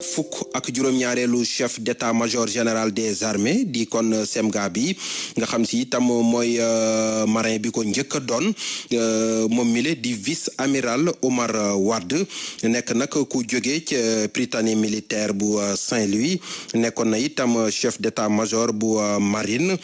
fukk ak juróom-ñaareelu chef d'état-major général des armées di kon semga bi nga xam si itam mooy marin bi ko njëkk a doon moom mile di vice amiral Omar Wade nekk nag ku jóge ci Prytanée militaire bu Saint-Louis nekkoon na itam chef d'état-major bu marine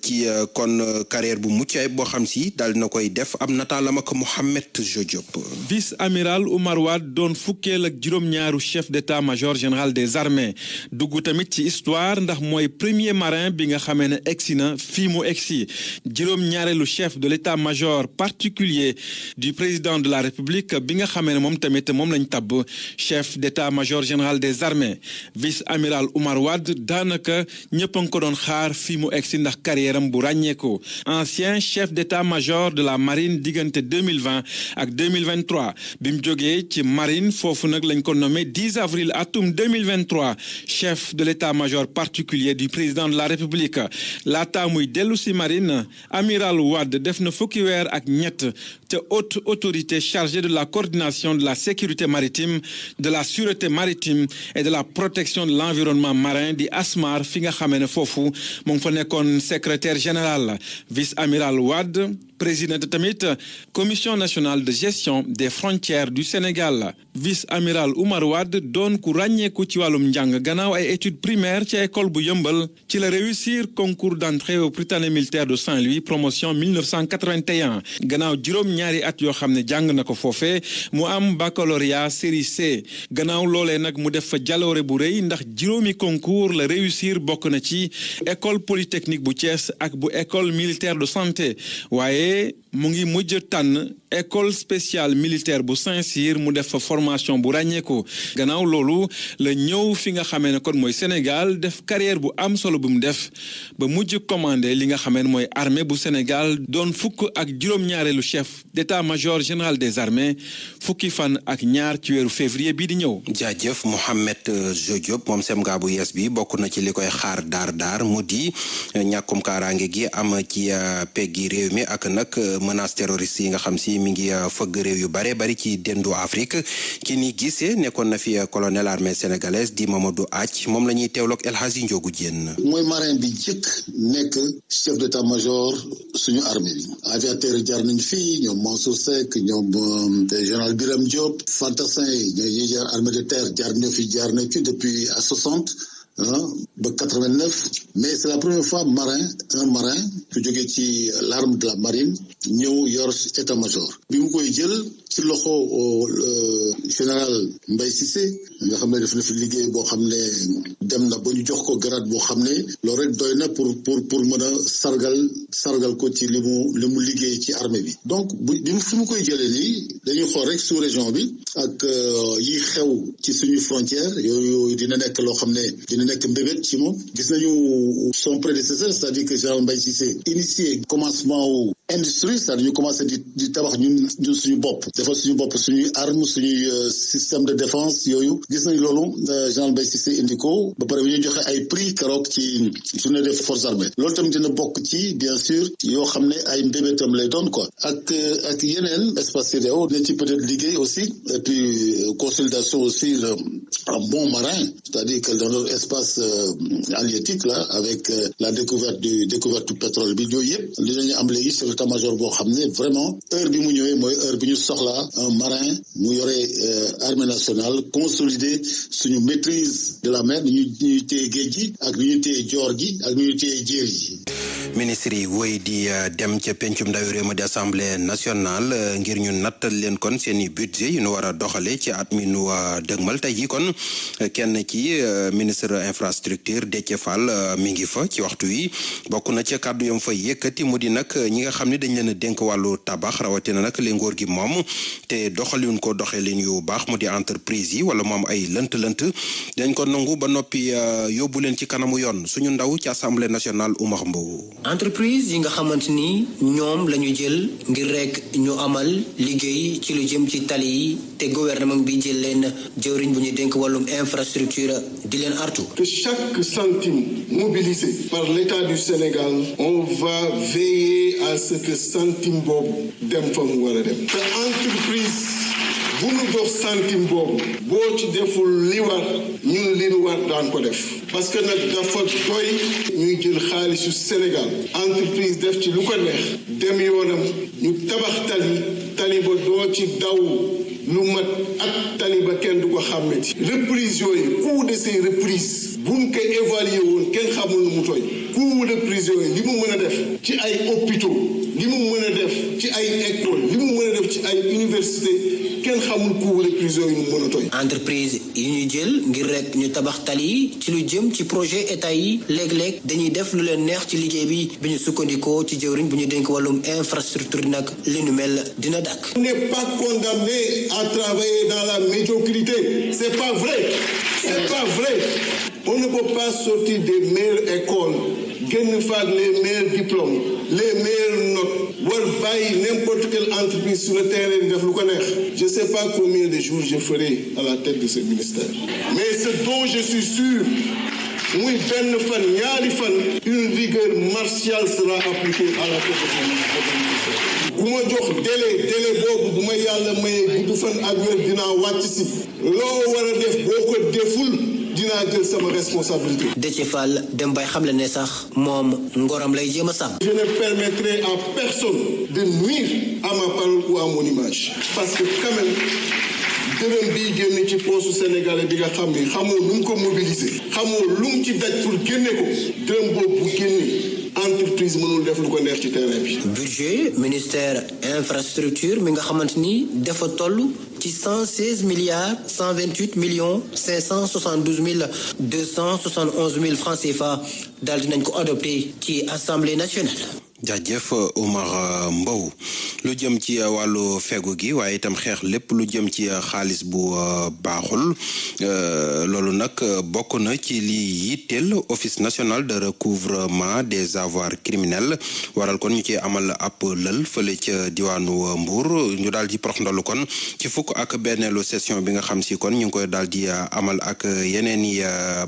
ci kon carrière bu mucc ayib boo xam si daal dina koy def am nataalam ak Mohamed Diop. vice amiral Omar Wade doon fukkeel ak juróom-ñaaru chef d'état-major général des armées dugg tamit ci histoire ndax mooy premier marin bi nga xamee ne egsi na fii mu egsi juróom-ñaareelu chef de l'état-major particulier du président de la république bi nga xamee ne moom tamit moom lañ tabb chef d'état-major général des armées vice amiral Omar Wade daanaka ñëpp a ngi ko doon xaar fii mu egsi ndax carrière am bu ràññeeku ancien chef d'état-major de la marine diggante 2020 ak 2023 bi mu jógee ci marine foofu nag lañ ko nommé 10 avril atum 2023 chef de l'état-major particulier du président de la république laata muy dellu si marine amiral Wade def na fukki weer ak ñett te haute autorité chargée de la coordination de la sécurité maritime de la sûreté maritime et de la protection de l'environnement marin di ASMAR fi nga xamee ne foofu mu ngi fa nekkoon secrétaire général vice amiral Wade président tamit commission nationale de gestion des frontières du Sénégal vice amiral Omar Wade doon ku ràññeeku ci wàllum njàng gannaaw ay études primaires ci école bu yëmbal ci la réussir concours d'entrée au Prytanée militaire de Saint-Louis promotion 1981 gannaaw juróom-ñaari at yoo xam ne jàng na ko foofee mu am baccalauréat série C gannaaw loolee nag mu def fa jaloore bu rëy ndax juróomi concours la réussir bokk na ci école polytechnique bu Thiès ak bu école militaire de santé waaye mu ngi mujj tànn école spéciale militaire bu Saint-Cyr mu def fa formation bu ràññeeku gannaaw loolu la ñëw fi nga xamee ne kon mooy Sénégal def carrière bu am solo bu mu def ba mujj commandé li nga xamee ne mooy armée bu Sénégal doon fukk ak juróom-ñaareelu chef d'état-major général des armées fukki fan ak ñaar ci weeru février bii di ñëw. jaajëf Mohamed Diop moom semga bu yees bi bokk na ci li koy xaar daar mu di ñàkkum kaaraange gi am ci peggi réew mi ak nag menace terroriste yi nga xam si mi ngi fëgg réew yu bare bari ci dendu Afrique ki ni gisee nekkoon na fi colonel armée sénégalaise di Mamadou Athie moom la ñuy teewloog El Hadji Ndiogou Diène. mooy marin bi jëkk nekk chef d'état-major suñu armée bi aviateur jaar nañ fii ñoom Mansour Seck ñoom général Birame Diop fantassin yi ñooy jaar armée de terre jaar na fi depuis à 60 ba 89 mais c'est la première fois un marin ku jógee ci l'arme de la marine ñëw yor état-major bi mu koy jël ci loxo général Mbaye Cissé nga xam ne def na fi liggéey boo xam ne dem na ba ñu jox ko grade boo xam ne loolu rek doy na pour mën a sargal ko ci li mu liggéey ci armée bi donc fi mu koy jëlee nii dañuy xool rek sous région bi ak yi xew ci suñu frontière yooyu dina nekk loo xam ne dina nekk mbébét ci moom gis nañu son prédécesseur c'est-à-dire que général Mbaye Cissé initié commencement wu industrie c'est-à-dire ñu commencé di tabax ñun suñu bopp defal suñu bopp suñuy arme suñuy système de défense yooyu gis nañu loolu général Mbaye Cissé indi ko ba pare bi ñu joxe ay prix keroog ci journée des forces armées loolu tamit dina bokk ci bien sûr yoo xam ne ay mbébétam lay doon quoi ak yeneen espace CEDEAO dina ci peut-être liggéey aussi et puis consolidation aussi un bon marin c'est-à-dire que dans notre espace halieutique là avec la découverte du pétrole bi yooyu yëpp dinañu am léegi chef d'état-major boo xam ne vraiment heure bi mu ñëwee mooy heure bi ñu soxla un marin mu yore armée nationale consolider suñu maîtrise de la mer ni ñuy téye géej gi ak ni ñuy téye joor gi ak ni ñuy téye jéer yi. ministre yi woy di dem ca pencum ndawi réew ma di assemblée nationale ngir ñu nattal leen kon seeni budget yu nu war a doxale ci at mi nu dëgmal tey jii kon kenn ci ministre infrastructure Déthié Fall mi ngi fa ci waxtu wi bokk na ca kàddu yam fa yëkkati mu di nag ñi nga xam ne dañ leen a dénk wàllu tabax rawatina nag li nguur gi moom te doxalin ko doxalin yu baax mu di entreprise yi wala moom ay lënt-lënt dañ ko nangu ba noppi yóbbu leen ci kanamu yoon suñu ndaw ci assemblée nationale Oumar Mbow. entreprise yi nga xamante ni ñoom la ñu jël ngir rek ñu amal liggéey ci lu jëm ci tali yi te gouvernement bi jël leen jëwriñ bu ñu dénk wàllum infrastructure di leen artu. Que chaque centime mobilisé par l'État du Sénégal on va veiller à ce que centime boobu dem fa mu war a dem. te entreprise bu nu jox centime boobu boo ci deful li war ñun li nu war daan ko def parce que nag dafa doy ñuy jël xaalisu Sénégal entreprise def ci lu ko neex dem yoonam ñu tabax tali ba doo ci daw lu mat ak taliba kenn du ko xàmmeti reprise yooyu coût de ces reprises buñ ko évaluer woon kenn xamul nu mu tooy coût de reprise yooyu li mu mën a def ci ay hôpitaux li mu mën a def ci ay école li mu mën a def ci ay université kenn xamul coût de reprise yooyu nu mu mën a tooy. entreprise yi ñu jël ngir rek ñu tabax tali yi ci lu jëm ci projet état yi léeg-léeg dañuy def lu leen neex ci liggéey bi ñu sukkandikoo ci jëwriñ bu ñu dénk wàllum infrastructure nag li nu mel dina dàkk. On n'est pas condamné à travailler dans la médiocrité. C'est pas vrai. C'est pas vrai. On ne peut pas sortir des meilleures écoles, génn faak les meilleurs diplômes, les meilleures notes, war bàyyi n'importe quelle entreprise sur le terrain di def lu ko neex. Je sais pas combien de jours je ferai à la tête de ce ministère. Mais ce dont je suis sûr, muy benn fan ñaari fan, une rigueur martiale sera appliquée à la tête de ce ministère. bu ma jox délai boobu bu ma yàlla mayee gudd fan ak wér dinaa wàcc si loo war a def boo ko deful dinaa jël sama responsabilité. Déthié Fall dem bay xamle ne sax moom ngoram lay jéem a sàmm. Je ne permettrai à personne de nuire à ma parole ou à mon image parce que quand même dërëm bii génn ci poosu sénégalais bi nga xam ni xamoo lu mu ko mobiliser xamoo lu mu ci daj pour génne ko dërëm boobu bu génne entreprise mënul def lu ko neex ci terrain bi. budget ministère infrastructure mi nga xamante ni dafa toll ci 116 milliards 128 millions 572 mille 271 mille francs CFA daal dinañ ko adopté ci assemblée nationale. jaajëf Oumar Mbow lu jëm ci wàllu fegu gi waaye itam xeex lépp lu jëm ci xaalis bu baaxul loolu nag bokk na ci li yitteel office national de recouvrement des avoirs criminels waral kon ñu ci amal ab lël fële ca diwaanu Mbour ñu daal di prox ndalu kon ci fukk ak benneelu session bi nga xam si kon ñu ngi koy daal di amal ak yeneen i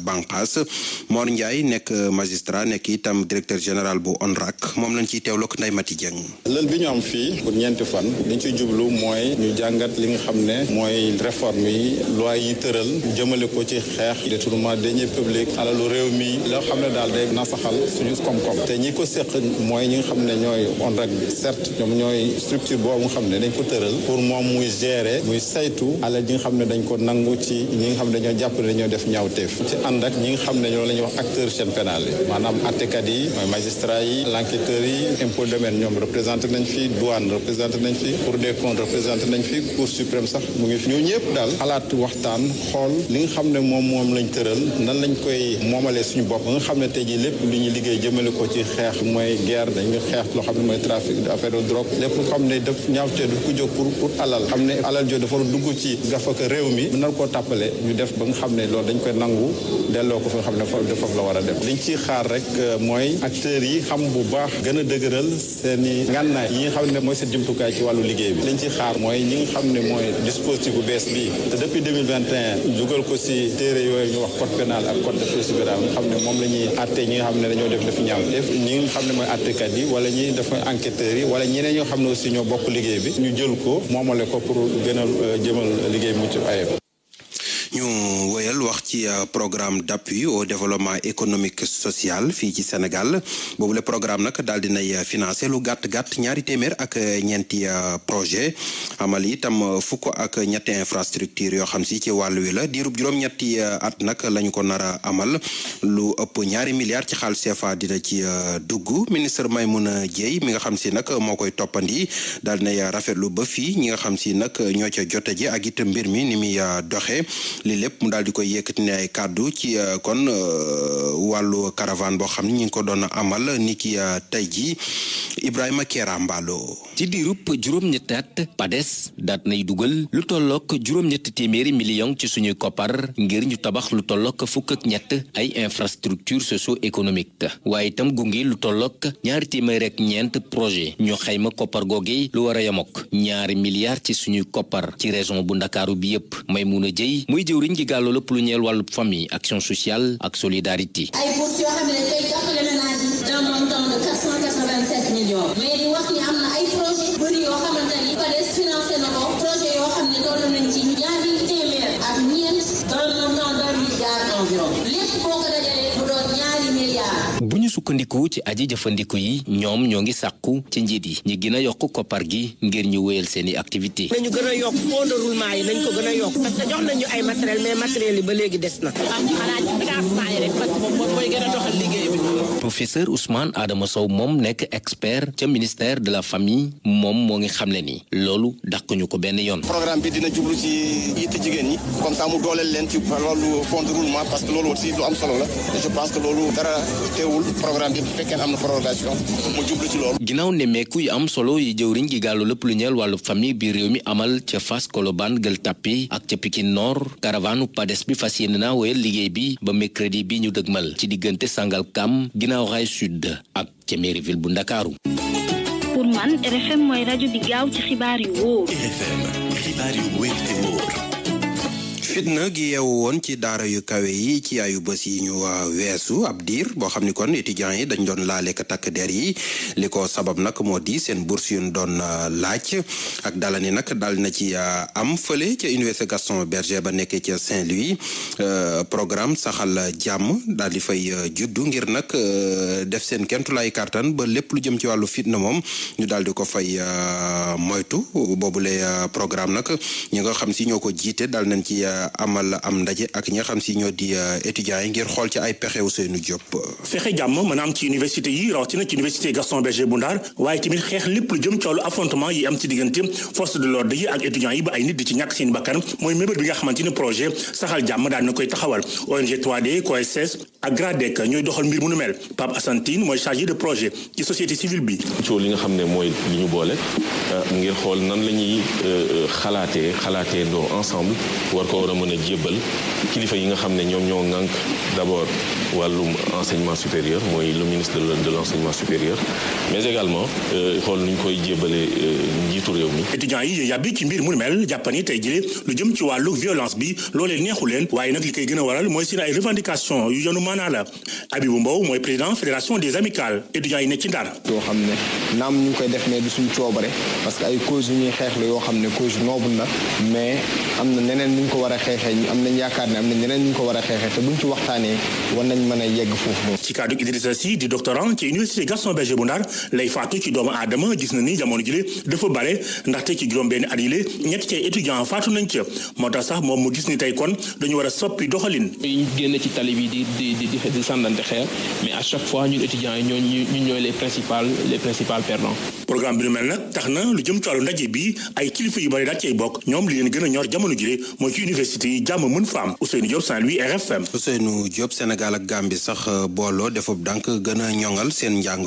bànqaas Mor Ndiaye nekk magistrat nekk itam directeur général bu ONRAC moom lañ ciy teewloog Ndeye Mati Dieng. lël bi ñu am fii pour ñeenti fan liñ ci jublu mooy ñu jàngat li nga xam ne mooy réforme yi loi yi tëral jëmale ko ci xeex détournement de deniers publics alalu réew mi loo xam ne daal day nasaxal suñu koom-koom te ñi ko seq mooy ñi nga xam ne ñooy ONRAC bi certes ñoom ñooy structure boobu nga xam ne dañ ko tëral pour moom muy gérer muy saytu alal ji nga xam ne dañ ko nangu ci ñi nga xam ne dañoo jàpp ne dañoo def ñaawteef ci ànd ak ñi nga xam ne ñoo la ñuy wax acteurs chaîne pénale yi maanaam attekat yi mooy magistrat yi l'enquêteur yi impôt domaine ñoom représenté nañ fi douane représenté nañ fi cour des comptes représenté nañ fi cour suprême sax mu ngi fi ñu ñëpp daal xalaat waxtaan xool li nga xam ne moom lañ tëral nan lañ koy moomalee suñu bopp nga xam ne tey jii lépp lu ñuy liggéey jëmale ko ci xeex mooy guerre dañu xeex loo xam ne mooy trafic affaire de drogue lépp nga xam ne daf ñaawtee du ko jóg pour alal xam ne alal jooju dafa dugg ci gafaka réew mi mën na koo tàppale ñu def ba nga xam ne loolu dañ koy nangu delloo ko fi nga xam ne foofu la war a def liñ ciy xaar rek mooy acteurs yi xam bu baax gën a dëgëral seen i ngànnaay yi nga xam ne mooy seen jumtukaay ci wàllu liggéey bi liñ ci xaar mooy ñi nga xam ne mooy dispositif bu bees bii te depuis 2021 dugal ko si téere yooyu ñu wax code pénal ak code de procédure pénale nga xam ne moom la ñuy àtte ñi nga xam ne dañoo def ñaaw def ñi nga xam ne mooy àttekat yi wala ñi def enquêteurs yi wala ñeneen ñoo xam ne aussi ñoo bokk liggéey bi ñu jël ko moomale ko pour gën a jëmal liggéey mucc ayib. ñu wëyal wax ci programme d'appui au développement économique social fii ci Sénégal boobu le programme nag daal dinay financé lu gàtt-gàtt 200 ak ñeenti projet amal itam fukk ak ñetti infrastructure yoo xam si ci wàllu wi la diirub juróom-ñetti at nag lañu ko nar a amal lu ëpp 2 milliards ci xaalis CFA dina ci dugg ministre Maymouna Dièye mi nga xam si nag moo koy toppandi daal dinay rafetlu ba fii ñi nga xam si nag ñoo ca jote ji ak it mbir mi ni muy doxee li lépp mu daal di koy yëkkati ne ay kàddu ci kon wàllu caravane boo xam ne ñu ngi ko doon amal ni ki tey ji Ibrahima Kera Mbalo ci diirub juróom-ñetti at PADES daat nay dugal lu tollook juróom-ñetti téeméeri million ci suñuy koppar ngir ñu tabax lu tollook fukk ak ñett ay infrastructure socio-économique waaye itam gunge lu tollook 200 ak ñeent projet ñu xayma koppar googe lu war a yamok 2 milliards ci suñuy koppar ci région bu Ndakaaru bi yépp Maymouna Dièye muy jëwriñ gi gàlloo lépp lu ñeel wàllu famille action sociale ak solidarité. ay bourses yoo xam ne tey jàppale ménage yi d'un montant de 487 millions mais di wax ni am na ay projet bëri yoo xamante ni PADES financé na ko projet yoo xam ne doon nañu environ lépp boo ko dajalee mu doon 2 milliards. bu ñu sukkandiku ci aji jëfandiku yi ñoom ñoo ngi sàkku ci njiit yi ñi gën a yokk koppar gi ngir ñu wéyal seeni activité. nañu gën a yokk fonds de roulement yi nañ ko gën a yokk parce que jox nañu ay matériel mais matériel yi ba léegi des na. xanaa ci financement yi rek parce que moom mooy gën a doxal liggéey bi. Professeur Ousmane Adama Sow moom nekk expert ca ministère de la famille moom moo ngi xamle ni loolu dàquñu ko benn yoon. programme bi dina jublu ci yitte jigéen ñi comme ça mu dooleel leen ci loolu fonds de roulement parce que loolu aussi lu am solo la et je pense que loolu dara teewul programme bi bu fekkee am na prorogation mu jublu ci loolu. ginnaaw nemmeeku yu am solo yi jëwriñ gi gàllu lépp lu ñeel wàllu famille bi réew mi amal ca Fass Colobane Gueule Tapée ak ca Pikine Nord caravane PADES bi fas yéene naa wéyal liggéey bi ba mercredi bi ñu dëgmal ci diggante Sangalkam ginnaaw Rail Sud ak ca mairie ville bu Ndakaaru. pour man RFM mooy rajo bi gaaw ci xibaar yu wóor. RFM xibaar yu wóor te wóor. fitna gi yeewu woon ci daara yu kawe yi ci ayu bés yi ñu weesu ab diir boo xam ni kon étudiants yi dañ doon laale ka takk der yi li ko sabab nag moo di seen bourse yu ñu doon laaj ak dalani nag dal na ci am fële ca université Gaston Berger ba nekkee ca Saint-Louis programme saxal jàmm daal di fay juddu ngir nag def seen kentulaay kartan ba lépp lu jëm ci wàllu fitna moom ñu daal di ko fay moytu boobule programme nag ñi nga xam si ñoo ko jiite dal nañ ci amal am ndaje ak ñi nga xam si ñoo di étudiants yi ngir xool ci ay pexe Ousseynou Diop. fexe jàmm maanaam ci université yi rawatina ci université Gaston Berger bu Ndar waaye tamit xeex lépp lu jëm ci wàllu affrontement yi am ci diggante force de l'ordre yi ak étudiants yi ba ay nit di ci ñàkk seen bakkan mooy mébét bi nga xamante ni projet saxal jàmm daal na koy taxawal ONG 3D COSS ak GRADEC ñooy doxal mbir mu nu mel Pape Assane Tine mooy chargé de projet ci société civile bi. coow li nga xam ne mooy li ñu boole ngir xool nan la ñuy xalaatee doo ensemble war ko war a mën a jébbal kilifa yi nga xam ne ñoom ñoo ŋànk d'abord wàllum enseignement supérieur mooy le ministre de l'enseignement supérieur mais également xool nu ñu koy jébbale njiitu réew mi. étudiants yi yàbbi ci mbir mu mel jàppani tey jëlee lu jëm ci wàllu violence bi loolee neexu leen waaye nag li koy gën a waral mooy seen ay revendications yu yanu maanaa la Abibou Mbow mooy président fédération des amicales étudiants yi nekk ci Ndar. yoo xam ne naam ñu ngi koy def mais du suñu coobare parce que ay cause yu ñuy xeex la yoo xam ne cause noble na mais am na neneen ni ñu ko war a xeexee am nañ yaakaar ne am na ñeneen ñu ko war a xeexee te buñ ci waxtaanee war nañ mën a yegg foofu moom. ci kaddu Idrissa Sy di doctorant ci université Gaston Berger bu Ndar lay faatu ci doomu aadama gis na ni jamono jile dafa bare ndaxte ci juróom-benn at yile ñett ci étudiants faatu nañ ca moo tax sax moom mu gis ni tey kon dañu war a soppi doxalin. ñu génn ci tali bi di sànnante xeer mais à chaque fois ñun étudiants yi ñun ñooy les principaux perdants. programme bi nu mel nag tax na lu jëm ci wàllu ndaje bi ay kilifa yu bari daal cay bokk ñoom li leen gën a ñor jamono jile mooy ci université yi jàmm mën fa am Ousseynou Diop Saint-Louis RFM. Ousseynou Diop Sénégal ak Gambie sax booloo defub dànk gën a ñoŋal seen njàng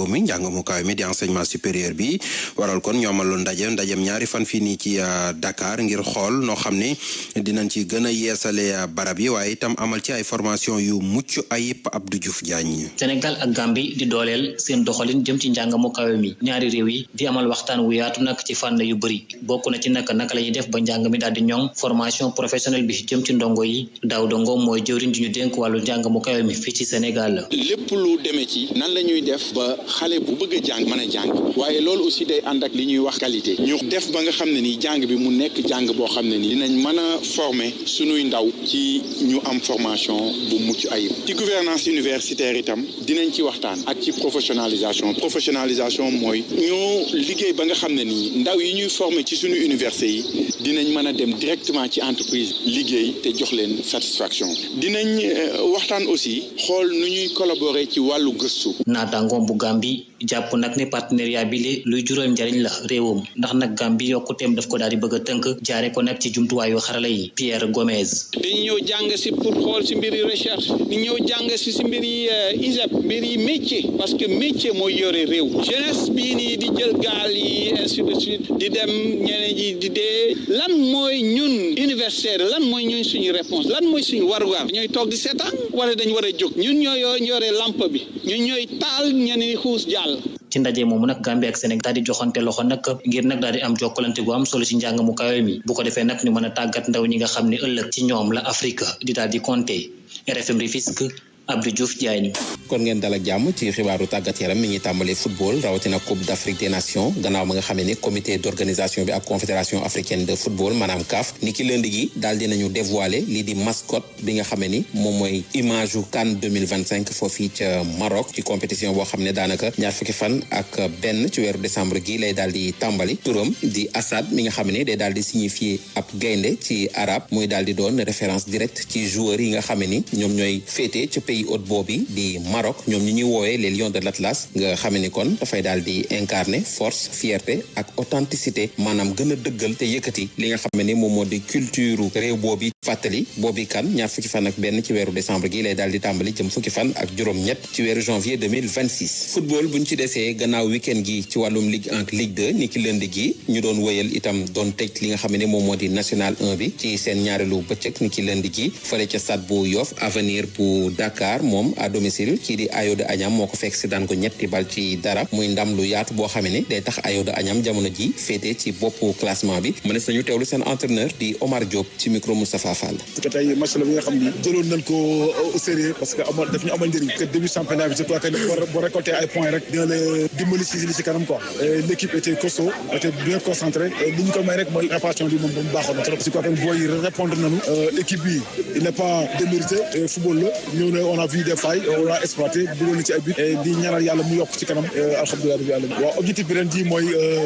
mu kaw mi di enseignement supérieur bi waral kon ñu amal lu ndajem ñaari fan fii nii ci Dakar ngir xool noo xam ne dinañ ci gën a yeesale barab yi waaye itam amal ci ay formation yu mucc ayib Abdou Diouf Diagne. Sénégal ak Gambie di dooleel seen doxalin jëm ci njàng mu kaw mi ñaari réew yi di amal waxtaan wu yaatu nag ci fànn yu bëri bokk na ci naka la ñuy def ba njàng mi daal di ñoŋ formation professionnelle bi jëm ci ndongo yi Daouda Ngom mooy jëwriñ di ñu dénk wàllu njàng mu kawe mi fii ci Sénégal. lépp lu demee ci nan la ñuy def ba xale bu bëgg a jàng mën a jàng waaye loolu aussi day ànd ak li ñuy wax qualité ñu def ba nga xam ne ni jàng bi mu nekk jàng boo xam ne ni dinañ mën a former sunuy ndaw ci ñu am formation bu mucc ayib ci gouvernance universitaire itam dinañ ci waxtaan ak ci professionnalisation mooy ñu liggéey ba nga xam ne ni ndaw yi ñuy former ci sunu université yi dinañ mën a dem directement ci entreprise liggéey te jox leen satisfaction dinañ waxtaan aussi xool nu ñuy collaborer ci wàllu gëstu. naataangoom bu Gambie jàpp nag ne partenariat bi luy jural njariñ la réewam ndax nag Gambie yokkuteem daf ko daal di bëgg a tënk jaare ko nag ci jumtuwaayu xarala yi Pierre Gomez. dañu ñëw jàng si pour xool si mbiri recherche ñu ñëw jàng si mbiri ISEP mbiri métier parce que métier mooy yore réew jeunesse bii nii di jël gaal yi ainsi de suite di dem ñeneen ji di dee lan mooy ñun universitaire lan mooy ñun suñu réponse lan mooy suñu warugar ñooy toog di seetaan wala dañu war a jóg ñun ñoo yore lampe bi ñun ñooy taal ñeneen xuus jàll. ci ndaje moomu nag Gambie ak Sénégal daal di joxante loxo nag ngir nag daal di am jokkalante gu am solo ci njàng mu kawe mi bu ko defee nag ñu mën a tàggat ndaw ñi nga xam ne ëllëg ci ñoom la Afrique di daal di compter. RFM Rufisque Abdou Diouf Diagne. kon ngeen dal ak jàmm ci xibaaru tàggat yaram mi ñuy tàmbalee football rawatina Coupe d'Afrique des Nations gannaaw ba nga xamee ni comité d'organisation bi ak confédération africaine de football maanaam CAF ni ki lundi gi daal dinañu dévoiler lii di mascotte bi nga xamee ni moom mooy image u CAN 2025 foofii ca Maroc ci compétition boo xam ne daanaka ñaar fukki fan ak benn ci weeru décembre gi lay daal di tàmbali turam di Assad mi nga xam ne day daal di signifier ab gaynde ci arabe muy daal di doon référence directe ci joueurs yi nga xamee ni ñoom ñooy féete ca pays hôte boobu di Maroc ñoom ñi ñuy woowee les lions de l'Atlas nga xam ne kon dafay daal di incarner force fierté ak authenticité maanaam gën a dëggal te yëkkati li nga xam ne moom moo di culture réew boobu fàttali boobu kan ñaar fukki fan ak benn ci weeru décembre gi lay daal di tàmbali jëm fukki fan ak juróom-ñett ci weeru janvier 2026 football buñ ci desee gannaaw week-end gi ci wàllum Ligue 1 Ligue 2 ni ki lundi gi ñu doon wëyal itam doon tëj li nga xam ne moom moo di national 1 bi ci seen ñaareelu bëccëg ni ki lundi gi fële ca stade bu Yoff Avenir bu Dakar moom à domicile kii di Ayoda Agnam moo ko fekk si daan ko ñetti bal ci dara muy ndam lu yaatu boo xam ne day tax Ayoda Agnam jamono ji féete ci boppu classement bi mënees nañu teewlu seen entraîneur di Omar Diop ci micro Moustapha Fall. parce que tey match la bi nga xam ni jëloon nañ ko au sérieux parce que daf ñu amal njëriñ que début championnat bi je crois que boo récolté ay points rek dina la dimbali si li si kanam quoi l'équipe était costaud était bien concentrée li ñu ko may rek mooy préparation bi moom ba mu baaxoon na trop je crois que booy répondre nañu équipe bi il n'est pas démérité football la ñëw na on a vu des failles on l'a exploité dugal na ci ay but di ñaanal yàlla mu yokk ci kanam alhamdulilah rabbil alamin waaw objectif bi ren ji mooy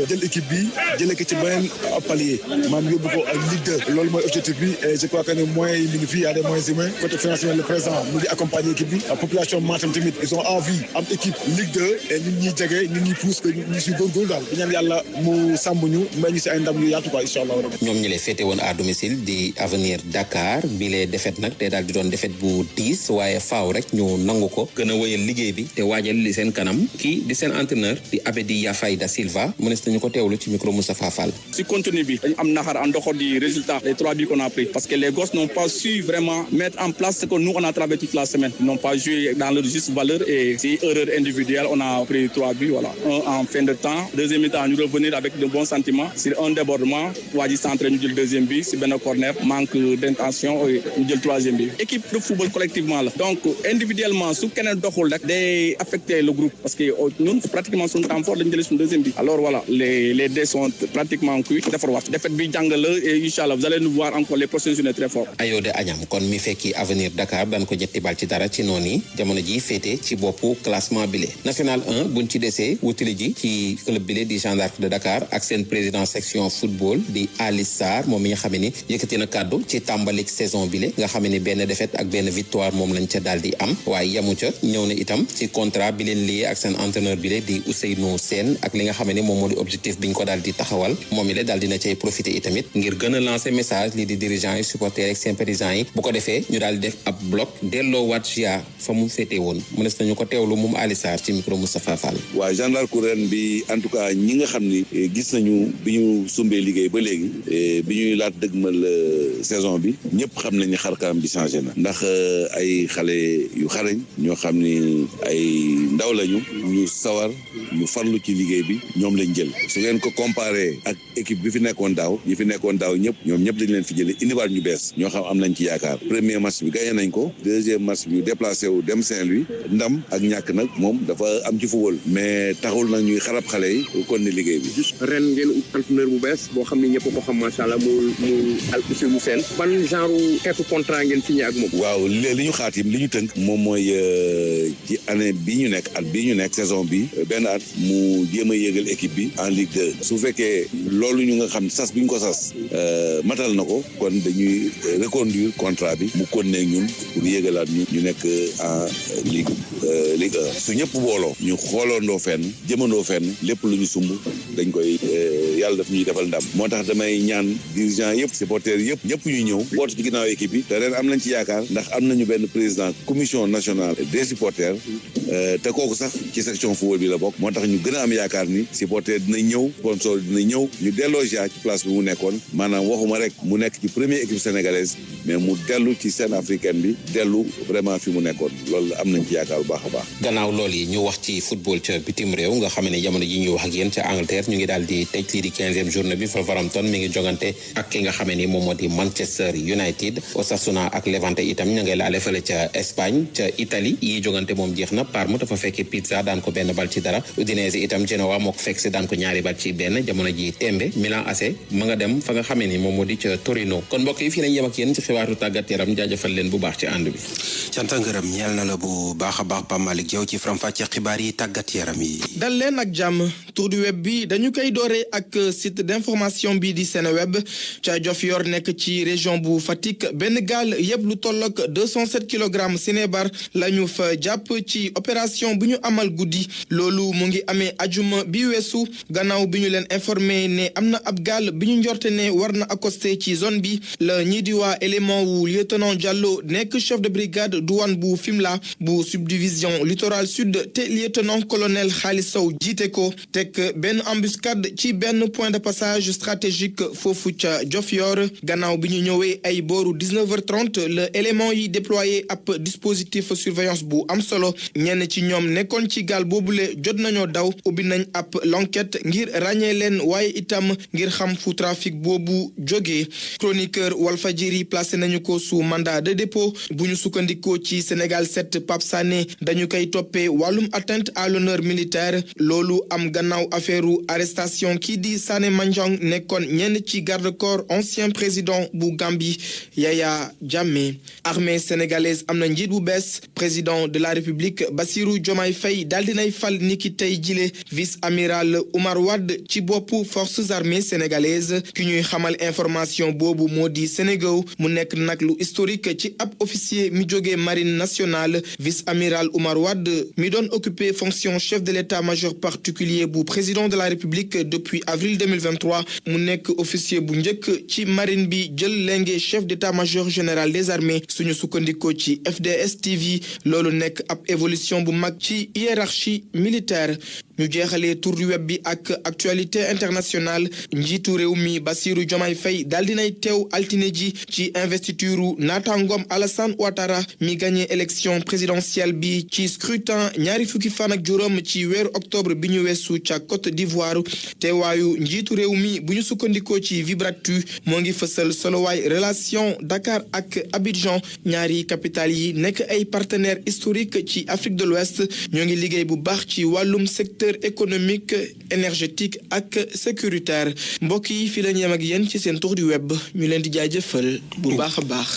jël équipe bi jëlee ko ci beneen palier maanaam yóbbu ko ak Ligue 2 loolu mooy objectif bi et je crois que ne moyens yi mi ngi fii y a des moyens humains côté financier le président mu ngi accompagner équipe bi la population Matam tamit ils ont envie am équipe Ligue 2 et nit ñi jege nit ñi pousse que ñu si góorgóorlu daal di ñaan yàlla mu sàmm ñu may ñu si ay ndam yu yaatu quoi incha allah. ñoom ñi lay féete woon à domicile di Avenir Dakar bi lee défaite nag te daal di doon défaite bu 10 waaye faaw rek ñu nangu ko gën a wëyal liggéey bi te waajal li seen kanam kii di seen entraîneur di Abedi Yafay da Silva mënees nañu ko teewlu ci micro Moustapha Fall. si contenu bi dañu am naxar en dehors du résultat les 3 buts qu'on a pris parce que les gosses n'ont pas su vraiment mettre en place ce que nous on a travaillé toute la semaine ils n'ont pas joué dans leur juste valeur et si erreur individuelle on a pris 3 buts voilà un en fin de temps deuxième mi-temps ñu revenir avec de bons sentiments sur un débordement waa ji centré ñu jël deuxième but si benn corner manque d'intention ñu jël troisième but équipe de football collectivement la donc individuellement su keneen doxul rek day affecter le groupe parce que ñun pratiquement suñu temps fort lañu jëlee suñu deuxième but alors voilà les dés sont pratiquement cuits defar waat défaite bi jàng la et inchallah vous allez nous voir encore les prochaines journées très fort. Ayoda Agnam kon mi fekki Avenir Dakar daan ko ñetti bal ci dara ci noonu yi jamono ji féete ci boppu classement bile national 1 buñ ci desee wutali ji ci club bile di Jeanne d'Arc de Dakar ak seen président section football di Alice Sarr moom mi nga xam ne ni yëkkati na kàddu ci tàmbalik saison bile nga xam ne benn défaite ak benn victoire moom lañ ca daal di am waaye yamu ca ñëw na itam ci contrat bi leen lié ak seen entraîneur bile di Ousseynou Sène ak li nga xam ne moom moo di objectif bi ñu ko daal di taxawal moom ile daal dina cay profiter itamit ngir gën a lancer message lii di dirigeants yi supporters ak sympathisants yi bu ko defee ñu daal di def ab bloc delloo waat GIA fa mu féete woon mënees nañu ko teewlu moom Ali Sarr ci micro Moustapha Fall. waa Jeanne d'Arc ren bi en tout cas ñi nga xam ni gis nañu bi ñu sumbee liggéey ba léegi bi ñuy laat dëgmal saison bi ñëpp xam nañ ni xarkaam bi changé na ndax ay xale yu xarañ ñoo xam ni ay ndaw lañu ñu sawar ñu farlu ci liggéey bi ñoom lañ jël su ngeen ko comparé ak équipe bi fi nekkoon daaw ñi fi nekkoon daaw ñëpp ñoom ñëpp dañ leen fi jëlee indiwaat ñu bees ñoo xam am nañ ci yaakaar premier match bi gagné nañ ko deuxième match bi déplacé wu dem Saint-Louis ndam ak ñàkk nag moom dafa am ci football mais taxul nag ñuy xarab xale yi kon ni liggéey bi. ren ngeen ut entraîneur bu bees boo xam ne ñëpp ko xam macha allah mu Ousseynou Sène ban genre xeetu contrat ngeen signé ak moom. waaw li ñu xaatim li ñu tënk moom mooy ci année bii ñu nekk at bii ñu nekk saison bi benn at mu jéem a yéegal équipe bi en Ligue 2 su fekkee loolu ñu nga xam sas bi ñu ko sas matal na ko kon dañuy reconduire contrat bi mu continuer ñun pour yéegalaat ñu nekk en Ligue 1 su ñëpp booloo ñu xooloondoo fenn jëmandoo fenn lépp lu ñu sumb dañ koy yàlla daf ñuy defal ndam moo tax damay ñaan dirigeant yëpp supporters yëpp ñëpp ñuy ñëw bootu ci ginnaaw équipe bi te ren am nañ ci yaakaar ndax am nañu benn président commission nationale des supporters te kooku sax ci section football bi la bokk moo tax ñu gën a am yaakaar ni supporter dina ñëw sponsor dina ñëw ñu delloo GIA ci place bi mu nekkoon maanaam waxuma rek mu nekk ci première équipe sénégalaise mais mu dellu ci scène africaine bi dellu vraiment fi mu nekkoon loolu am nañ ci yaakaar bu baax a baax. gannaaw loolu yi ñu wax ci football ca bitim réew nga xam ne jamono ji ñuy wax ak yéen ca Angleterre ñu ngi daal di tëj lii di 15e journée bi Wolverhampton mi ngi jogante ak ki nga xam ne ni moom moo di Manchester United Osasuna ak Levante itam ñu ngay laale fële ca Espagne ca Italie yi jogante moom jeex na Parme dafa fekkee Pizza daan ko 1-0 Udinese itam Genoa moo ko fekk si daan ko 2-1 jamono ji tembe Milan AC ma nga dem fa nga xamee ni moom moo di ca Torino kon mbokk yi fii lañ yem ak yéen ci xibaaru tàggat yaram jaajëfal leen bu baax ci ànd bi. cant ak ngërëm ñeel na la bu baax a baax Pape Malick Diaw ci faram-fàcce xibaar yi tàggat yaram yi. dal leen ak jàmm tour du web bi dañu koy dooree ak site d'information bi di Seneweb ca Diofior nekk ci région bu Fatick benn gaal yëpp lu tollook 207 kilogrammes sinébar la ñu fa jàpp ci opération bu ñu amal guddi loolu mu ngi amee ajuma bi weesu gannaaw bi ñu leen informé ne am na ab gaal bi ñu njorte ne war na accosté ci zone bi la ñii di waa élément wu lieutenant Diallo nekk chef de brigade douane bu Fimela bu subdivision littoral sud te lieutenant colonel Khalis Sow jiite ko teg benn embuscade ci benn point de passage stratégique foofu ca Diofior gannaaw bi ñu ñëwee ay booru 19h30 le élément yi déployé ab dispositif surveillance bu am solo ñenn ci ñoom nekkoon ci gaal boobule jot nañoo daw ubbi nañ ab l'enquête ngir ràññee leen waaye itam ngir xam fu trafic boobu jógee chroniqueur Walfadjri placé nañu ko sous mandat de dépôt bu ñu sukkandikoo ci Sénégal 7 Pape Sané dañu koy toppee wàllum atteinte à l'honneur militaire loolu am gannaaw affaireu arrestation kii di Sané Mandiang nekkoon ñenn ci garde-corps ancien président bu Gambie Yaya Jammeh armée sénégalaise am na njiit bu bees président de la République Bassirou Diomaye Faye daal dinay fal niki tey jile vice-amiral Oumar Wade ci boppu forces armées sénégalaises ki ñuy xamal information boobu moo di Sénégal mu nekk nag lu historique ci ab officier mi jógee marine nationale vice-amiral Oumar Wade mi doon occupé fonction chef de l'état-major particulier bu président de la République depuis avril 2023 mu nekk officier bu njëkk ci marine bi jël lenge chef d'état-major général des armées suñu sukkandikoo ci FDS TV loolu nekk ab évolution bu mag ci hiérarchie militaire ñu jeexalee tour du web bi ak actualité internationale njiitu réew mi Bassirou Diomaye Faye daal dinay teew altine ji ci investiture naataangoom Alassane Ouattara mi gagné élection présidentielle bi ci scrutin ñaari fukki fan ak juróom ci weeru octobre bi ñu weesu ca Côte d'Ivoire teewaayu njiitu réew mi bu ñu sukkandikoo ci Vibratu moo ngi fësal solowaay relation Dakar ak Abidjan ñaari capitale yi nekk ay partenaires historiques ci Afrique de l'Ouest ñoo ngi liggéey bu baax ci wàllum secteur économique énergétique ak sécuritaire mbokk yi fii la ñu yem ak yéen ci seen tour du web ñu leen di jaajëfal bu baax a baax.